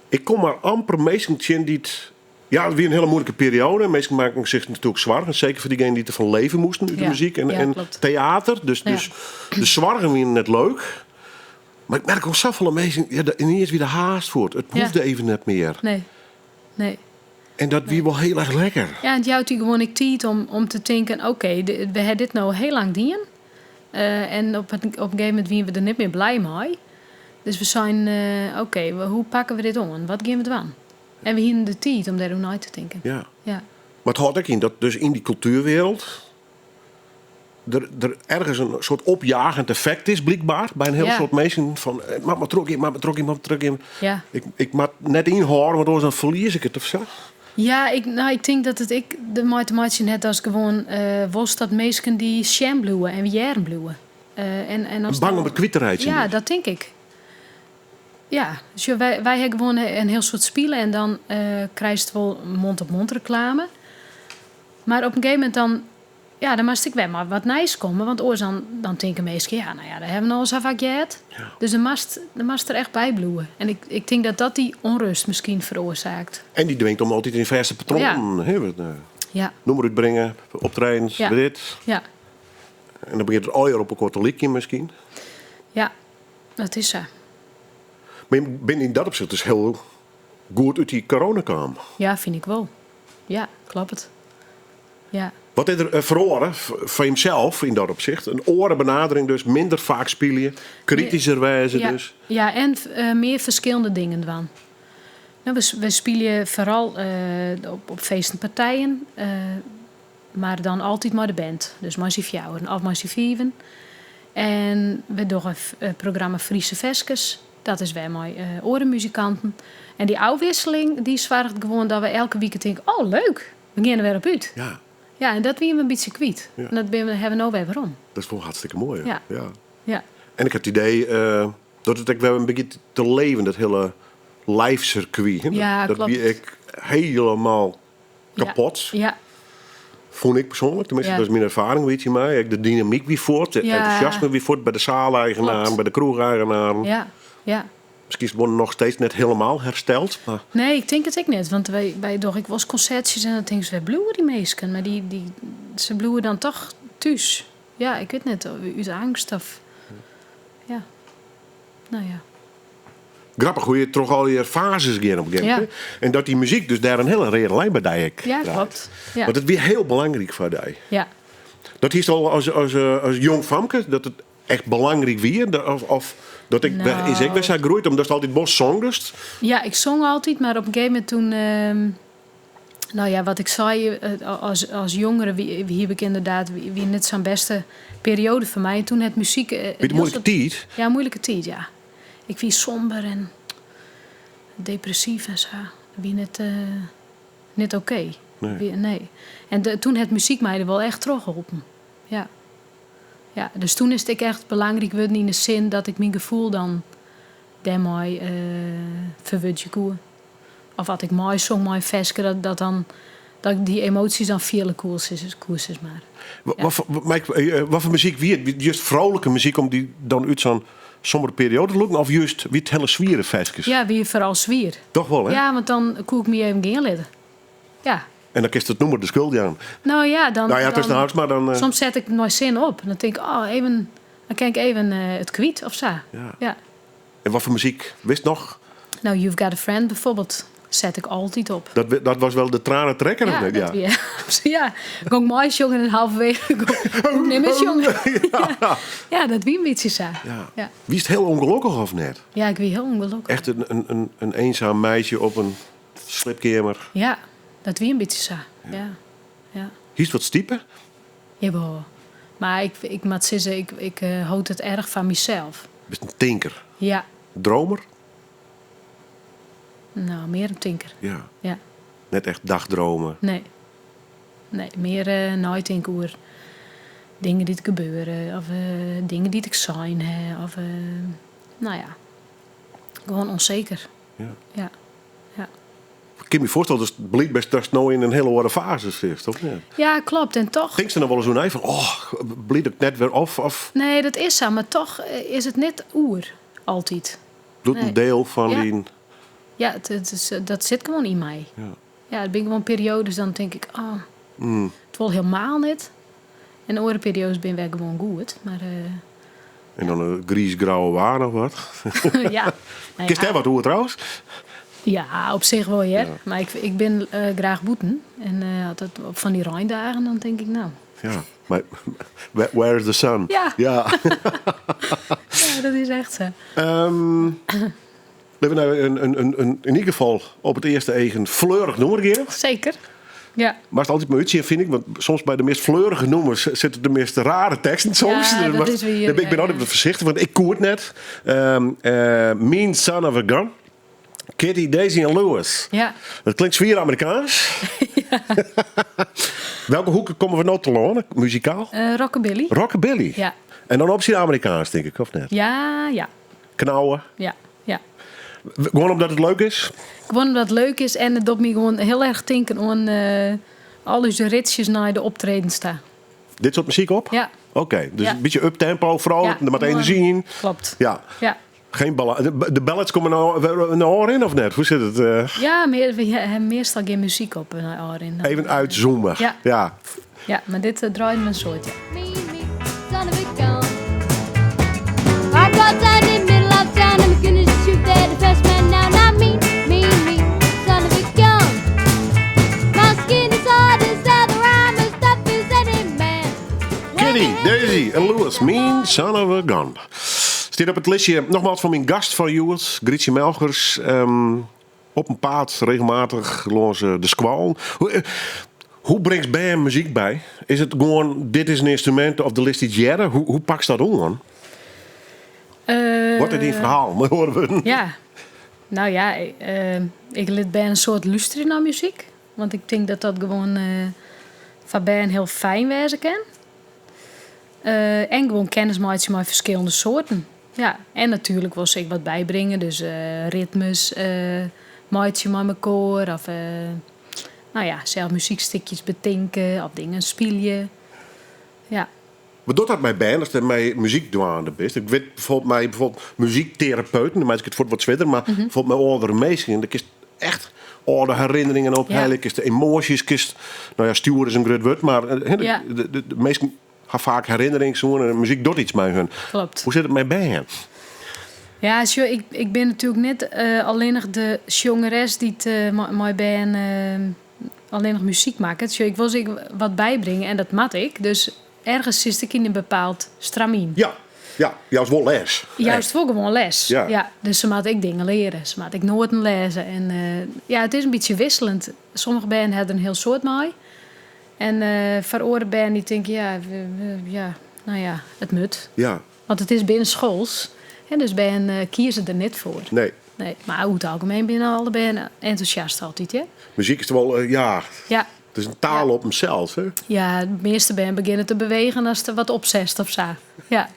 Ik kom mar amper minsken tsjin dy't... Ja, it wie in hiele muoilike perioade. Minsken makken sich natuerlik soargen, seker foar diegenen dy't derfan leve moasten út de Ja. muzyk Ja, en klopt. teater. Dus Ja. de soargen wienen net leuk. Mar ik merk al safolle minsken, ja, yniens wie de haast fuort. It Ja. hoegde even net mear. Nee. Nee. En dat wie wol hiel erch lekker. Ja, en it jout dy gewoan ek tiid om te tinken, oké, we ha dit no hiel lang dien. En op in gegeven momint wienen we der net mear blij mei. Dus we seinen, oké, hoe pakke we dit oan? Wat gean we dwaan? En we hienen de tiid om dêroer nei te tinken. Ja. Ja. Mar it hâldt ek yn dat dus yn dy kultuerwereld der ergens in soart opjagend effekt is, blykber, by in hiel Ja. soad minsken. Fan, it moat mar trochgean, moat mar trochgean, moat mar trochgean. Ja. Ik moat net ynhâlde, want oars dan ferlies ik it of sa. Ja, ik, no, ik tink dat it ek dermei te meitsjen hat datst gewoan wolst dat minsken dy sjen bliuwe en hearren bliuwe. En as Bang dan om it kwyt te reitsjen Ja, dus. dat tink ik. Ja, dus wy ha gewoan in hiel soad spile en dan krijst wol mond-op-mond reklame. Mar op in gegeven momint dan, ja, dan moatst ek wer mei wat nijs komme, want oars dan tinke minsken, ja, no ja, dat ha we no al sa faak heard. Ja. Dus dan moatst der echt by bliuwe. En ik tink dat dat dy ûnrêst miskien feroarsaket. En dy dwingt om altyd yn fêste patroanen, hè, wat Ja. nûmer útbringe, optredens, Ja. dit. Ja. En dan begjint it allegear op elkoar te lykjen miskien. Ja, dat is sa. Mar je binne yn dat opsicht dus hiel goed út dy corona kaam. Ja, fyn ik wol. Ja, kloppet. Ja. Wat is der feroare foar jimsels yn dat opsicht? In oare benadering dus, minder faak spylje, kritysker wêze Ja. dus. Ja, en mear ferskillende dingen dwaan. No, we spylje foaral op feesten, partijen, mar dan altyd mei de band. Dus mei syn fjouweren of mei syn fiven. En we dogge it programma Friese Ferskes. Dat is wer mei oare muzikanten. En dy ôfwikseling dy soarget gewoan dat we elke wike tinke, oh leuk, we gean der wer op út. Ja. Ja, en dat wiene we in bytsje kwyt. Ja. En dat ha we no wer werom. Dat is wol hartstikke moai, hè? Ja. Ja. Ja. En ik ha it idee dat it ek wer in bytsje te leven, dat hiele live circuit. Hè? Ja, Dat klopt. wie ek hielendal Ja. kapot. Ja. Fûn ik persoanlik, teminsten, Ja. dat is myn erfaring, weet je mei. Ek de dynamyk wie fuort, it Ja. entûsjasme wie fuort by de saaleigenaren, Klopt. by de kroecheigenaren. Ja, ja. Miskien is it wol noch steeds net hielendal hersteld. Mar Nee, ik tink it ek net. Want wy dogge ek wolris konsertsjes en dan tinke se, wêr bliuwe dy minsken? Mar dy, se bliuwe dan toch thús. Ja, ik wit net, út eangst of... Ja. Nou ja. Grappich hoe je troch al je fases gean op in gegeven moment. En dat dy muzyk dus dêr in hiele reade lijn by dy ek Ja, draait. klopt. Ja. Want it wie hiel belangryk foar dy. Ja. Dat hiest al as jong famke, dat it echt belangryk wie? Of dat ik, Nou. is ek wer sa groeid, omdat altyd wol songdest? Ja, ik song altyd, mar op in gegeven momint toen... nou ja, wat ik sei, as jongere wie, hie ik ynderdaad wie net sa'n bêste perioade foar my. En toen hat muzyk... Wie it in muoilike tiid? Ja, in muoilike tiid, ja. Ik wie somber en depressyf en sa. Wie net oké. Nee. Nee. En toen hat muzyk my der wol echt troch holpen. Ja. Ja, dus toen is it ek echt belangryk wurden yn de sin dat ik myn gefoel dan dêrmei ferwurdzje koe. Of as ik meisong mei in ferske, dat ik dy emoasjes dan fiele koe, sis mar. Wat foar muzyk wie it? Wie it just froolike muzyk om dy dan út sa'n sombere perioade te lûken? Of just wie it hiele swiere ferskes? Ja, wie foaral swier. Toch wol, hè? Ja, want dan koe ik my even gean litte. Ja. En dan kinst it nûmer de skuld jaan. Nou ja, dan... Nou ja, tussen haakjes, mar dan... Soms set ik nei sin op. Dan tink ik, oh, even, dan kin ik even it kwyt of sa. Ja. Ja. En wat foar muzyk, witst noch? Nou, You've Got a Friend bijvoorbeeld, set ik altyd op. Dat was wel de tranentrekker, of Ja, net? dat Ja. wie, ja. Gong ik meisjongen en halverwege gong ik net mear sjongen. Ja. Ja, dat wie in bytsje sa. Ja. Ja. Wiest hiel ûngelokkich of net? Ja, ik wie hiel ûngelokkich. Echt in eenzaam meisje op in sliepkeamer. Ja, dat wie in bytsje sa. Ja. Ja. Hiest wat stipe? Jawol. Mar ik moat sizze, ik hold it erch fan mysels. Bist in tinker? Ja. Dromer? Nou, mear in tinker. Ja. Ja. Net echt dagdromen? Nee. Nee, mear neitinke oer dingen dy't gebeure of dingen dy't ik sein ha. Of, nou ja, gewoan ûnseker. Ja. Ja. Ja. Ik kin my foarstelle dat it best datst no yn in hiele oare faze sitst, of net? Ja, klopt. En toch... Tinkst der noch wolris oer nei fan, oh, bliid dat ik net wer of, of? Nee, dat is sa, mar toch is it net oer, altyd. Docht in Nee. diel fan Ja. dyn... Ja, dat sit gewoan yn my. Ja. Ja, it binne gewoan perioades, dan tink ik, oh, it wol hielendal net. En oare perioades binne wer gewoan goed, mar En dan in griisgrauwe waan of wat? Ja. Nou Kinst ja. dêr wat oer trouwens? Ja, op sich wol, hear. Ja. Mar ik bin graach bûten. En as it op fan dy reindagen, dan tink ik, nou... Ja, mar where is the sun? Ja. Ja. Ja, dat is echt sa. We hawwe no yn ieder gefal op it earste each in fleurich nûmer gean. Seker, ja. Moatst altyd mar útsjen, fyn ik. Want soms by de meast fleurige nûmers sitte de meast rare teksten soms. Ja, dat Maar is wier, ik bin ja, altyd ja. wat foarsichtich, want ik koe it net. Mean Son of a Gun. Kitty, Daisy en Lewis. Ja. Dat klinkt swier Amerikaans. Ja. Welke hoeken komme we no telâne, muzikaal? Rockabilly. Rockabilly? Ja. En dan op syn Amerikaans, tink ik, of net? Ja, ja. Knauwe? Ja, ja. Gewoan omdat it leuk is? Gewoan omdat it leuk is en it docht my gewoan hiel erch tinken oan al ús ritsjes nei de optredens ta. Dit soart muzyk op? Ja. Oké, dus Ja. in bytsje uptempo, frolijk, Ja, der moat enerzjy yn. Klopt. Ja. Ja. Geen de ballads komme no nei ôfrin of net? Hoe sit it? Ja, we hawwe meastal gjin muzyk op nei ôfrin. Even uitzoomen. Ja. Ja. Ja, mar dit draait in soad, ja. Me, me, son of a gun. I got down in the middle of town, I'm gonna shoot that the first man down. I mean, me, me, son of a gun. My skin is hard as leather, I'm as tough as any man. Kitty, Daisy en Lewis, Mean Son of a Gun. Stiet op it listje nogmaals fan myn gast fan hjoed, Grytsje Melchers. Op 'en paad regelmatich lâns de skoallen. Hoe bringst bern muzyk by? Is it gewoan, dit is in ynstrumint of do litst yts hearre? Hoe pakst dat oan? Wat is dyn ferhaal? Mei oare wurden. Ja, nou ja, ik lit bern in soad lústerje nei muzyk. Want ik tink dat dat gewoan foar bern hiel fijn wêze kin. En gewoan kennis meitsje mei ferskillende soarten. Ja, en natuerlik wol se ek wat bybringe. Dus ritmes meitsje mei mekoar. Of nou ja, sels muzykstikjes betinke of dingen spylje. Ja. Wat docht dat mei bern ast mei muzyk dwaande bist? Ik wit bijvoorbeeld mei bijvoorbeeld muzyktherapeuten, dan meitsje ik it fuort wat swierder, mar bijvoorbeeld mei âldere minsken, dan kinst echt âlde herinneringen ophelje, kinst de emoasjes, kinst, no ja, stjoere is in grut wurd, mar eh, de, de, de minsken ha faak herinnerings oan en muzyk docht iets mei hun. Klopt. Hoe sit it mei bern? Ja, sjoch, ik, ik bin natuerlik net uh, allinnich de sjongeres dy't uh, mei bern uh, allinnich muzyk makket. Sjoch, ik wol se ek wat bybringe en dat moat ik. Dus ergens sitst ek yn in bepaald stramyn. Ja, ja, joust wol les. Joust wol gewoan les. Ja. ja. Dus se moatte ek dingen leare. Se moatte ek noaten lêze. En uh, ja, it is in bytsje wikseljend. Sommige bern ha der in hiel soad mei. En uh, foar oare bern dy tinke, ja, ja, no ja, it moat. Ja. Want it is binnenschools. Hè, dus bern uh, kieze der net foar. Nee. Nee, mar oer it algemien binne alle bern entûsjast altyd, hè? Muzyk is wol, uh, ja. Ja. It is in taal ja. op himsels, hè? Ja, de measte bern begjinne te bewegen ast der wat opsetst of sa. Ja.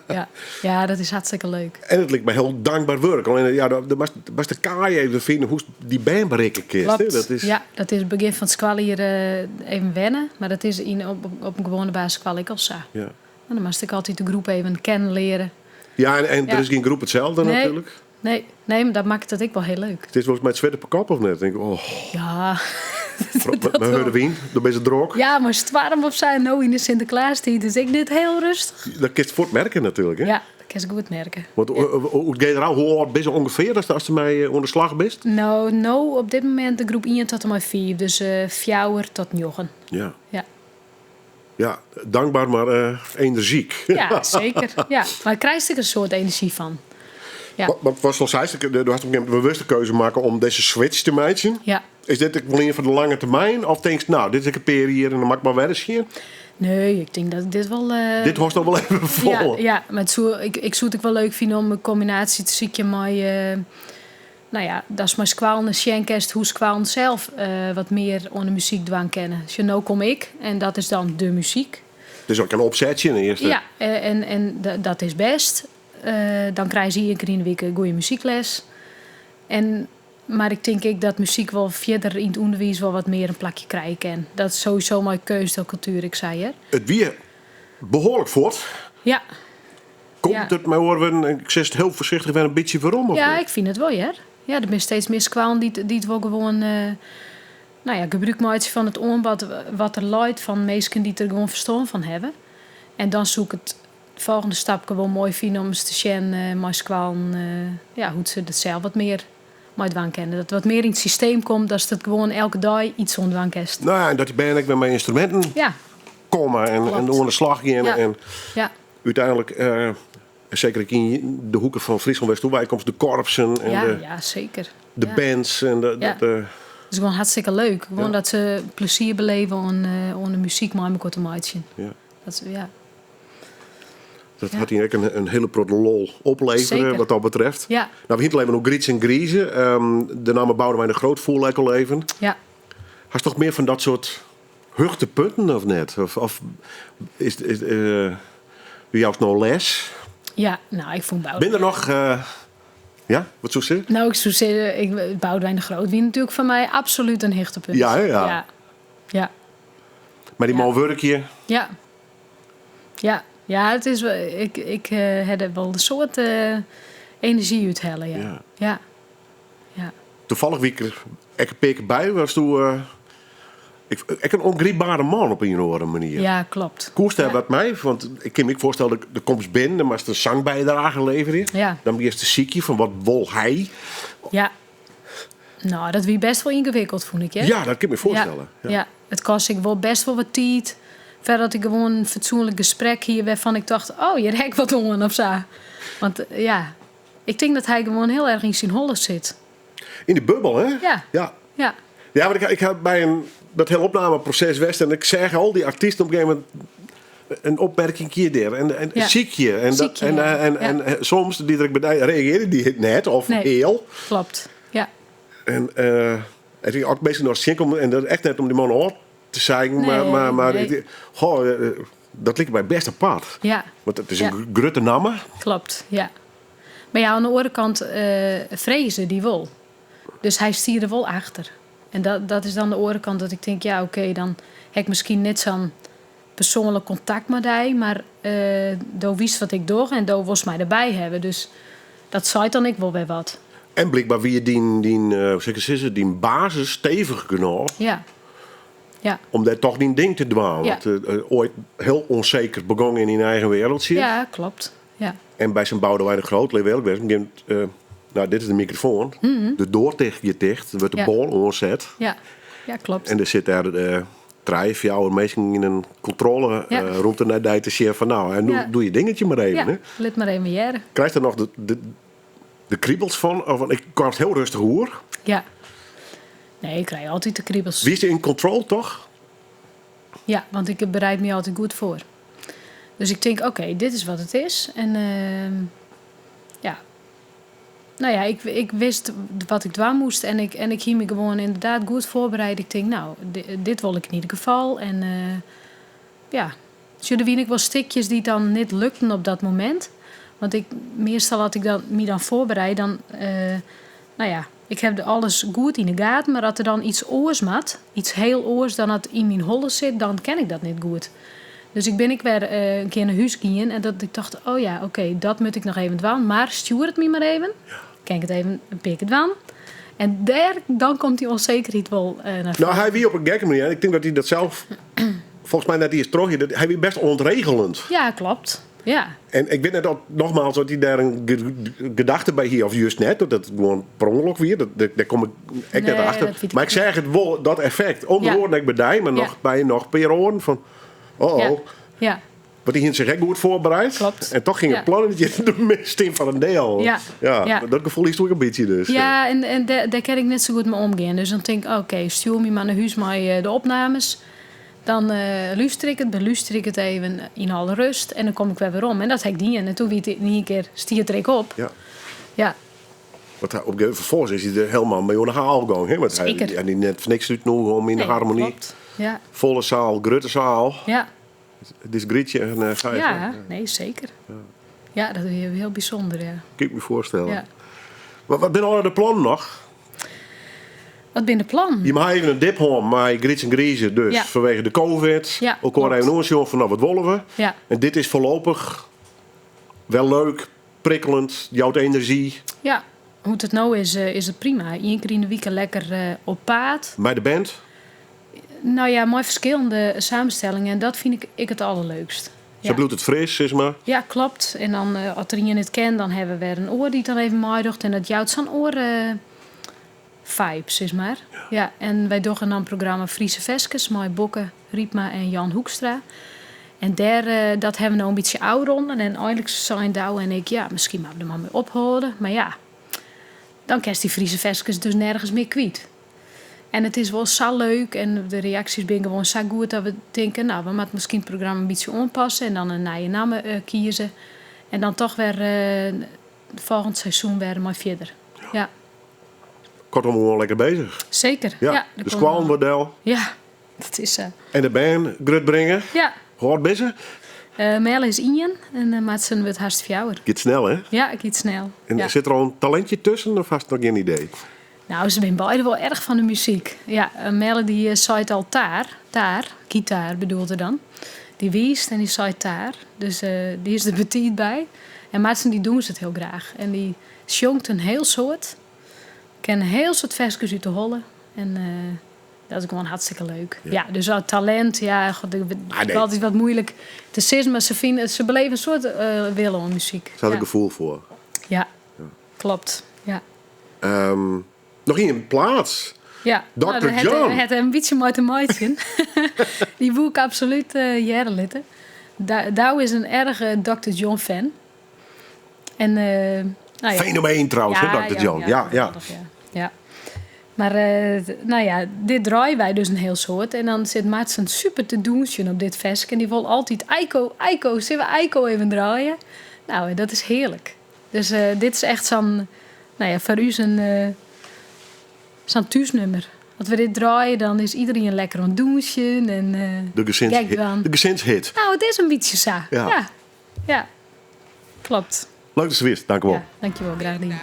ja. Ja, dat is hartstikke leuk. En it liket my hiel dankber wurk. Allinnich, ja, do moatst de kaai even fine hoe'tst dy bern berikke kinst. Klopt. Dat is... Ja, dat is it begjin fan it skoaljier eh, even wenne. Mar dat is yn, op, op in gewoane basisskoalle ek al sa. Ja. En dan moatst ek altyd de groep even kennen leare. Ja, en, en Ja. der is gjin groep itselde Nee. natuerlik. Nee, nee, mar dat makket it ek wol hiel leuk. It is wolris mei it swit op 'e kop of net? Tink, oh, Ja. met mijn hurde wyn, dan binne se drok. Ja, mar stoarm of sa, no yn de Sinteklaastiid is ek net hiel rêstich. Dat kinst fuort merke natuerlik. Hè? Ja, dat kinst goed merke. Want hoe generaal, hoe âld bist ûngefear ast, ast dermei oan de slach bist? No, no op dit momint de groep 1 tot en mei 5, dus uh, 4 tot 9. Ja. Ja. Ja, dankber, mar uh, enerzjyk. Ja, seker. Ja. Mar krijst ek in soad enerzjy fan. Ja. Want watst al seist, do hast op in gegeven momint bewuste keuze makke om dizze switch te meitsjen. Ja. Is dit ek wol ien foar de lange termyn? Of tinkst, no, dit is ek in pear jier en dan moat ik mar wer ris sjen? Nee, ik tink dat ik dit wol... Uh, dit hâldst al wol even fol. Ja, ja, mar it soe, ik, ik soe it ek wol leuk fine om in kombinaasje te sykjen mei... Uh, no ja, datst mei skoallen sjen kinst hoe't skoallen sels uh, wat mear oan de muzyk dwaan kinne. Sjoch, no kom ik en dat is dan de muzyk. Het is ek in opsetsje yn earste. Ja, en, en dat is bêst. Uh, dan krije se ien kear yn de wike goede muzykles. En, mar ik tink ek dat muzyk wol fierder yn it ûnderwiis wol wat mear in plakje krije kin. Dat is sowieso mei keunst en kultuer, ik sei hear. It wie behoarlik fuort. Ja. Komt Ja. it mei oare wurden, ik sis it hiel foarsichtich, wer in bytsje werom? Of Ja, net? ik fyn it wol hear. Ja, der binne steeds mear skoallen dy't, dy't wol gewoan uh, no ja, gebrûk meitsje fan it oanbod wat der leit fan minsken dy't der gewoan ferstân fan hawwe. En dan soe ik it folgjende stapke wol moai fine om ris te sjen uh, mei skoallen uh, ja, hoe't se dat sels wat mear mei dwaan kinne. Dat wat mear yn it systeem komt, datst it gewoan elke dei yts oan dwaan kinst. No ja, en dat dy bern ek wer mei ynstruminten Ja, komme en, en Klopt. oan de slach gean. Ja. En ja, úteinlik, eh, seker ek yn de hoeke fan Fryslân wêr'tsto wei komst, de korpsen en ja, de, ja, seker. de Ja. bands. En de, Ja. dat, eh, Het is gewoan hartstikke leuk. Gewoan Ja. dat se plezier beleve oan, uh, oan de muzyk mei mekoar te meitsjen. ja. Dat, is- ja. Dat Ja. hat hjir ek in, in hiele protte lol oplevere, Seker. wat dat betreft. Ja. No, we hiene it even oer Gryts en Grize. Ehm, de namme Boudewijn de Groot foel ek al even. Ja. Hast toch mear fan dat soart hichtepunten of net? Of, of is, is, uh, do joust no les? Ja, no, ik fûn Boudewijn... Binne der noch... eh, ja, wat soest sizze? No, ik soe sizze, ik, Boudewijn de Groot wie natuerlik foar my absolút in hichtepunt. Ja, hè, ja. Ja. Ja. Mei dy Ja. man wurkje. Ja. Ja. Ja, it is, wol- ik, ik uh, ha der wol in soad uh, enerzjy úthelle, ja. Ja. Ja. Ja. Tafallich wie ik der ek in pear kear by. Wiesto uh, ik, ek in ûngrypbere man op ien of oare manier. Ja, klopt. Koest dêr Ja. wat mei? Want ik kin my ek foarstelle, do komst binnen, dan moatst in sangbijdrage leverje. Ja. Dan begjinst te sykjen fan wat wol hy. Ja. No, dat wie bêst wol yngewikkeld, fûn ik, hè? Ja, dat kin ik my foarstelle. Ja. ja. It koste ek wol bêst wol wat tiid. Foardat ik gewoan in fatsoenlik gesprek hie wêrfan't ik tocht, oh, hjir ha ik wat oan of sa. Want eh, ja, ik tink dat hy gewoan hiel erch yn syn holle sit. Yn de bubbel, hè? Ja. Ja, Ja, ja want ik, ik ha by in, dat hiele opnameproses west en ik seach al dy artysten op in gegeven momint in opmerking dêr en, en Ja. sykje. En, dat, Sykje, en, ja. eh, en, Ja. en eh, soms dy der ek by reagearje dy net of Nee. hiel. klopt. Ja, En eh ik tink, as minsken noch tsjinkomme en dat echt net om dy man ôf te sizzen, Nee, mar, mar, mar nee. ik, goh, eh, dat liket my bêst apart. ja. Want it is Ja. in grutte namme. Klopt, ja. Mar ja, oan de oare kant, eh frege dy wol. Dus hy stie der wol achter. En dat, dat is dan de oare kant dat ik tink, ja, oké, dan ha ik miskien net sa'n persoanlik kontakt mei dy, mar do witst wat ik doch en do wolst my derby hawwe. Dus dat seit dan ek wol wer wat. En blykber wie dyn, dyn, hoe sil ik it sizze, dyn basis stevich genôch. Ja. Ja. Om dêr toch dyn ding te dwaan. Ja. Want oait hiel ûnseker begûn yn dyn eigen wereldje. Ja, kloppet. Ja. En by sa'n Boudewijn de Groot, leau ik wêze, begjint, nou, dit is de mikrofoan, de doar ticht giet ticht, der wurdt de Mhm. Ja. bân oanset. Ja, ja kloppet. En der sit dêr trije, fjouwer minsken yn in kontrôle Ja. rûmte nei dy te sjen fan nou, en Ja. doe je dingetje mar even. Ja, Hè? lit mar even hearre. Krijst der noch de kribels fan? Of, want ik kwam it hiel rêstich oer. Ja. Nee, ik krij altyd de kribels. Wiest in control toch? Ja, want ik bereid my altyd goed foar. Dus ik tink, oké, dit is wat it is. En ja. Nou ja, ik wist wat ik dwaan moast. En ik hie my gewoan ynderdaad goed foarbereid. Ik tink, nou, dit wol ik yn ieder gefal. En ja, sjoch, der wiene ek wol stikjes dy't dan net lukten op dat momint. Want ik, meastal as ik dan, my dan foarbereid, dan, nou ja, ik ha alles goed yn de gaten. Mar as der dan yts oars moat, yts hiel oars dan dat yn myn holle sit, dan ken ik dat net goed. Dus ik bin ek wer in kear nei hûs gien en dat ik tocht, oh ja, oké, dat moat ik noch even dwaan. Mar stjoer it my mar even. Kin ik it even in pear kear dwaan. En dêr, dan komt dy ûnsekerheid wol nei Nou, foaren. hy wie op in gekke manier. Ik tink dat hy dat sels folgens my net iens troch hie. Dat, hy wie bêst ûntregelend. Ja, kloppet. Ja. En ik wit net oft, nogmaals, oft hy dêr in gedachte by hie of just net. Dat it gewoan per ûngelok wie. Dat, dêr kom ik ek net Nee, achter. dat wit ik Mar ik ek seach it wol, dat effekt. Ûnder oaren ek by dy, mar noch by noch in pear oaren. Fan, oh, oh. Ja. Ja. Want dy hiene sich ek goed foarbereid. Kloppet. En toch gyng it plannetje de mist yn foar in diel. Ja. Ja, Ja. dat gefoel is toch in bytsje dus. Ja, en dêr kin ik net sa goed mei omgean. Dus dan tink ik, oké, stjoer my mar nei hûs mei de opnames. Dan lúster ik it, belúster ik it even yn alle rêst. En dan kom ik wer werom. En dat ha ik dien. En doe wie it yn ien kear, stie it der ek op. Ja. Ja. Want hy, op een gegeven vervolgens is hy der hielendal mei oan de haal gong. Hè? Want hy, Zeker. hy die net foar niks útnûge om yn de Nee, harmony. klopt. Ja. Folle saal, grutte saal. Ja. Het is Grietje en ga Ja, nee, zeker. Ja, dat is hiel bysûnder, ja. Kin ik my foarstelle. Ja. Mar wat binne al de plannen noch? Wat binne de plannen? Je ha even in dip hân mei Gryt en Grize, dus fanwege de COVID. Ja, Elkoar klopt. even oansjoen fan nou, wat wolle we? Ja. En dit is foarlopich wer leuk, prikkeljend, jout enerzjy. Ja, hoe't it no is, is it prima. Ien kear yn de wike lekker op paad. Mei de band? Nou ja, mei ferskillende samenstellingen. En dat fyn ik ek it allerleukst. Sa Ja. bliuwt it fris, sis mar. Ja, klopt. En dan, as der ien it ken, dan ha we wer in oar dy't dan even meidocht. En dat jout sa'n oare vibe, sis mar. Ja. En wy dogge dan programma Friese Ferskes mei Bokke Rypma en Jan Hoekstra. En dêr, dat ha we no in bytsje ôfrûn. En einlik seine Douwe en ik, ja, miskien moatte we der mar mei ophâlde. Mar ja, dan kinst dy Friese Ferskes dus nergens mear kwyt. En it is wol sa leuk en de reaksjes binne gewoan sa goed dat we tinke, nou, we moatte miskien it programma in bytsje oanpasse en dan in nije namme kieze. En dan toch wer folgjend seizoen wer mei fierder. Ja. Koartom, gewoan lekker beuzich. Zeker, Ja, ja, de der komt skoallen wel. wurdt del. Ja, dat is sa. En de bern grutbringe. Ja. Hoe âld binne se? Melle is ien en Martsen wurdt hast fjouwer. Giet snel, hè? Ja, it giet snel. En Ja. sit der al in talintje tusken of hast noch gjin idee? Nou, se binne beide wol erch fan de muzyk. Ja, Melle dy seit al taar, taar, gitaar bedoelt er dan. Dy wiist en dy seit taar. Dus dy is der betiid by. En Martsen dy dûnset hiel graach. En dy sjongt in hiel soad. Ken in hiel soad ferskes út de holle. En dat is gewoan hartstikke leuk. Ja. Ja, dus dat talint, ja, god, ik Ah, nee. altyd wat muoilik te sizzen, mar se fine, se beleve in soad wille oan muzyk. Se hat der Ja. gefoel foar. Ja, Ja. klopt. Ja. Noch ien plaat. Ja. Dokter Nou, dat John. hat in bytsje mei te meitsjen. Dy woe ik absolút hearre litte. Douwe is in erge Dokter John fan. En, nou ja. Fenomeen trouwens, Ja, hè, Dokter ja, John. ja, Ja, ja. geweldig, ja. Ja. Mar nou ja, dit draaie wy dus in hiel soad. En dan sit Martsen super te dûnsjen op dit ferske. En dy wol altyd Eiko, Eiko, sille we Eiko even draaie? Nou, en dat is hearlik. Dus dit is echt sa'n, nou ja, foar ús in, sa'n thúsnummer. As we dit draaie, dan is iderien lekker oan it dûnsjen en De gek dwaan. gezinshit. Nou, it is in bytsje sa. Ja. Ja. Ja. Klopt. Leuk dat se wist, dankjewol. Ja, dankjewol, graach dien.